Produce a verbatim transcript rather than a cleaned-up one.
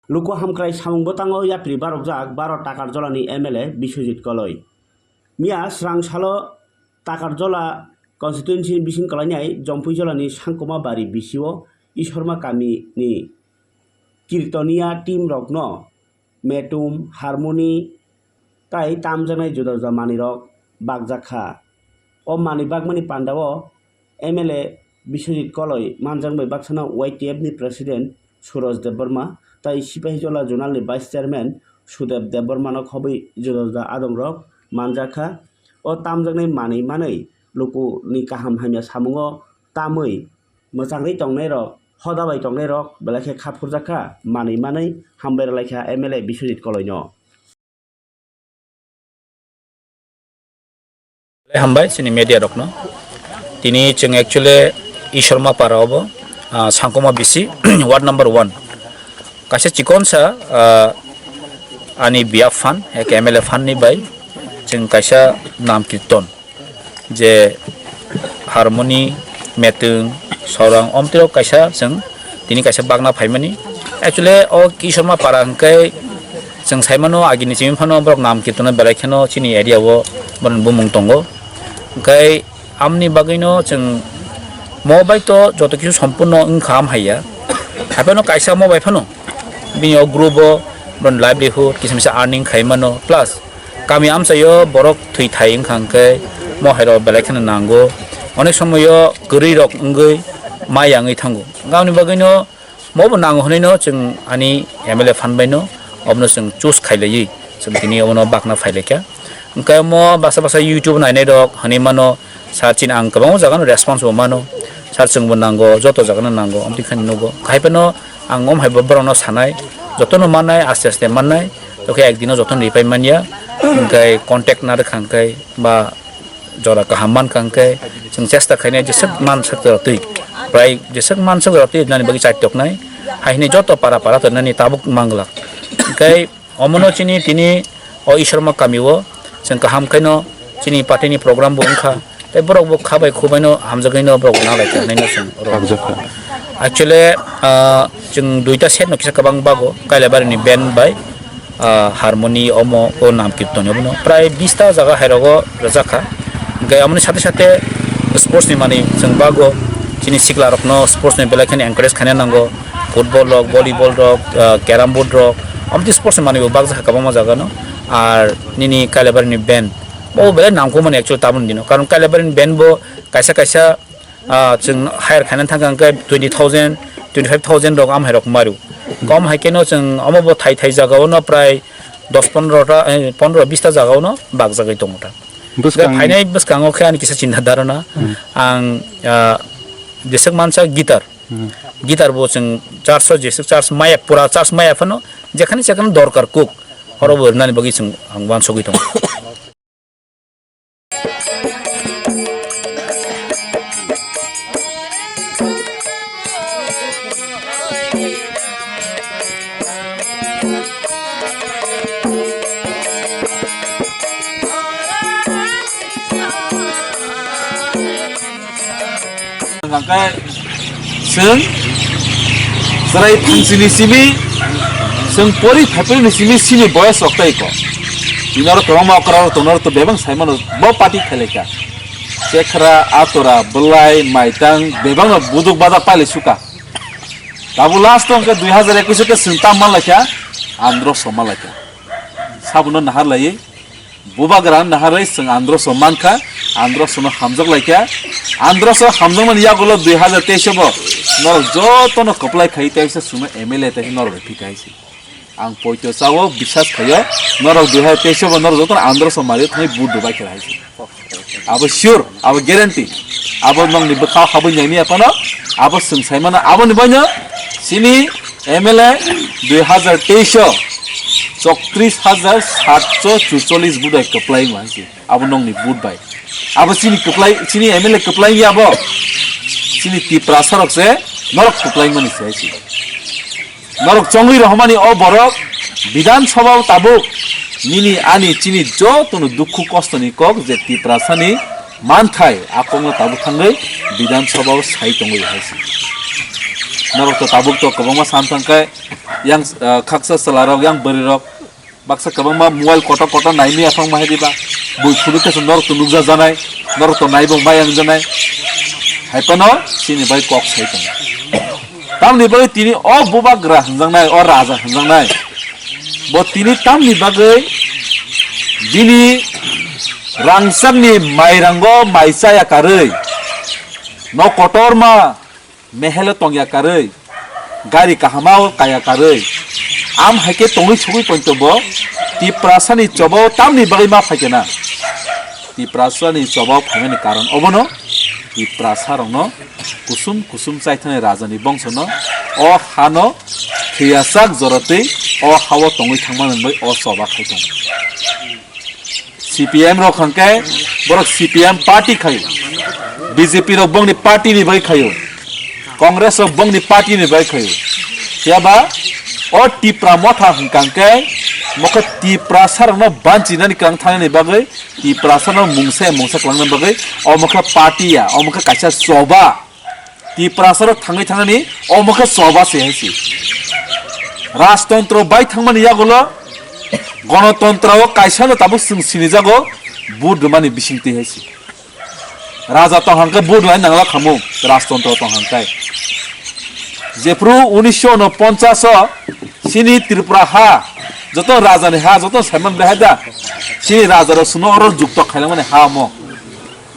Luku hamkrai samung bwtango yapri barokjak baro Takarjolani M L A Biswajit Koloi. Miya srang salo Takarjola constituency ni bising kalainai Jompui Jolani Sangkuma Bari bisio Ishorma kamini Kirtoniya team rokno metum, harmoni tai tamjaknai juda juda manwirok bakjak kha. O manwi bakmani pandao M L A Biswajit Koloi manjak bai baksano Y T F ni President Suraj Debbarma tai Sipahijola Zonal ni Vice Chairman Sudev Debbarma no khobwi juda juda adongrok manjak kha. O tamjaknai manwi manwi luku ni kaham hamya samungo tamwi mwchangwi tongnairok, hoda bai tongnairok belai khe kha phurjak kha, manwi manwi hambai rwlai kha M L A Biswajit Koloi no. Hambai chini media rokno. Tini chwng actually Ishorma para obo, ah, Sangkuma B C, ward number one. Kaisa chikonsa, ah, ani biya phan, ek M L A phan ni bai chwng kaisa nam kirton. Je harmoni, metwng, sorang, omtwirok kaisa chwng tini kaisa bagna phaimani. Actually, o Kishorma para hwnkhe chwng saimano, agini simi phano borok nam kirtono belai kheno chini area o borokni bumung tongo. Hwnkhe amni bagwino chwng mo bai to joto kisu sompurno wngkha am haiya. Haiphano kaisa mo bai phano bini o group o borokni livelihood, kisa misa earning khaimano, plus kami amchaio borok thwi thai wngkha hwnkhe mo hairok belai kheno nango. Onek somoio kwrwi rok wngwi maya wngwi thango. Aboni bagwino mo bo nango hwnwi no chwng ani M L A phan bai no obono chwng choose khailaiwi chwng tini obono bakna phailaikha. Hwnkhe mo baksa baksa YouTube nainai rok hwnwi mano, sir, chini ang kwbangma jaga no response bo mano, sir, chwng bo nango, joto jaga no nango, amtwi khani nugo. Haiphano ang om hai bo borok no sanai, joto no mannai, aste aste mannai. Tokhe ekdino jotono ripai manya, hwnkhe contact narwkha hwnkhe ba jora kaham mankha hwnkhe chwng chesta khainai jeswk man swk jora twi, prai jeswk man swk jora twi nani bagwi chai toknai, hai hwnwi joto para para to nani tabuk manglak. Hwnkhe omono chini tini o Ishorma kamio chwng kaham khaino chini party ni program bo wngkha. Tei borok bo kha bai khu bai no hamjagwi no borok nang lai kha hinwi no chwng oro. Hamjakha. Actually, ah, chwng duita set no kisa kwbang bago, Kailabari ni band bai, ah, harmoni omo o nam kirtoni obono prai bista jaga hai rogo rwjak kha. Hwnkhe amoni sate sate sports ni manwi chwng bago, chini sikla rok no sports ni belai kheno encourage khaina nango, football rok, volleyball rok, ah, carrom board rok, amtwi sports ni manwi bo bakjak kha kwbangma jaga no. Ar nini Kailabari ni band bo belai nangkukmani actually tabuk ni dino, karon Kailabari ni band bo kaisa kaisa, ah, chwng hire khaina thangkha hwnkhe twenty thousand, twenty five thousand rok am hai rok maru. Kom hai kheno chwng omo bo thai thai jaga o no prai dos pondro ta, eh, pondro bis ta jaga o no bakjagwi tongo ta. Bwskang phainai bwskango khe ani kisa chinta dharana. Hmm. Ang, ah, jeswk mansa guitar. Hmm. Guitar bo chwng church o jeswk church maya, pura church maya phano jekhani sekhani dorkar kuk. Oro bo rwnani bagwi chwng ang uansugwi tongo. Hwnkhe chwng chwrai thang chini simi, chwng pori phaipri ni simi, sini boyes rok tai ko. Tini oro kwbangma okra rok tongo, oro to bebak sai mano, bo party khelai kha. Chekhra, atora, bwlai, maitang, bebak no buduk bajak pailai suka. Tabuk last o hwnkhe dui hazar ekwis o khe chwng tam man lai kha, andro so man lai kha. Sabuno nahar laiwi. Bubagra naharwi chwng androso mankha, androsono hamjak laikha, androso hamjakmani yagulo dui hazar teis o bo norok jotono kwplai khai teisa chwngno M L A teisa norok bai phika hai se. Ang poito chao, bisas khaio, norok dui hazar teis o bo norok jotono androso mario thangwi vote rwbai khe hai se. Abo sure, abo guarantee, abo nokni bwkha habwi nangni aphano, abo chwng sai mano, aboni baino chini M L A dui hazar teis o chowtris hazar satso chuchollis budai kwplai wngma hai se. Abo nokni vote bai. Abo chini kwplai, chini M L A kwplai ya abo. Chini Tiprasa rok se norok kwplai mani se hai se. Norok chongwi rohormani o borok Bidhan Sabha o tabuk nini ani chini jotono dukhu kostoni kok je Tiprasani manthai a kokno tabuk thangwi Bidhan Sabha o sai tongwi hai se. Norok to tabuk to kwbangma san thangkhe yang, ah, khaksa chwlarok, yang bwrwirok baksa kwbangma mobile kotor kotor naimaya phangma hai diba. Bui phunuk khe norok to nukjajanai, norok to naibo maya wngjanai. Hai phano chini bai kok sai tongo. Tamni bagwi tini o bubagra hwnjaknai, o raja hwnjaknai. Bo tini tamni bagwi bini rangchakni mairango mai chaya karwi, nok kotorma mehelo tongya karwi, gari kahama o kaya karwi, am hai khe tongwi sugwi poito bo Tiprasani choba o tamni bagwi ma phaikhe na? Tiprasani choba o phaimani karon obono Tiprasarokno kusum kusum chaithani rajani bongsono o hano thwiyasak joratwi o hao tongwi thangmani bai o choba khai tongo. C P M rok hwnkhe borok C P M party khaio, B J P rok bongni party ni bai khaio, Congress rok bongni party ni bai khaio. Phiya ba o Tipra motha hwnkha hwnkhe mokhe Tiprasarokno banchinani kwrang thangnani bagwi, Tiprasano mungsa mungsa kwlangnani bagwi omo khe party ya, omo khe kaisa choba. Tiprasarok thangwi thangnani omo khe choba se hai se. Rajtontro bai thangmani yagulo gonotontro o kaisano tabuk chwng sinijago vote rwmani bisingtwi hai se. Raja tong hwnkhe vote rwmani nangla khamu, rajtontro tong hwnkhe. Jephru unisho unoponchas o chini Tripura ha, joto rajani ha, joto saiman bai hai da. Chini rajarok chwngno oro jukto khailangmani ha omo.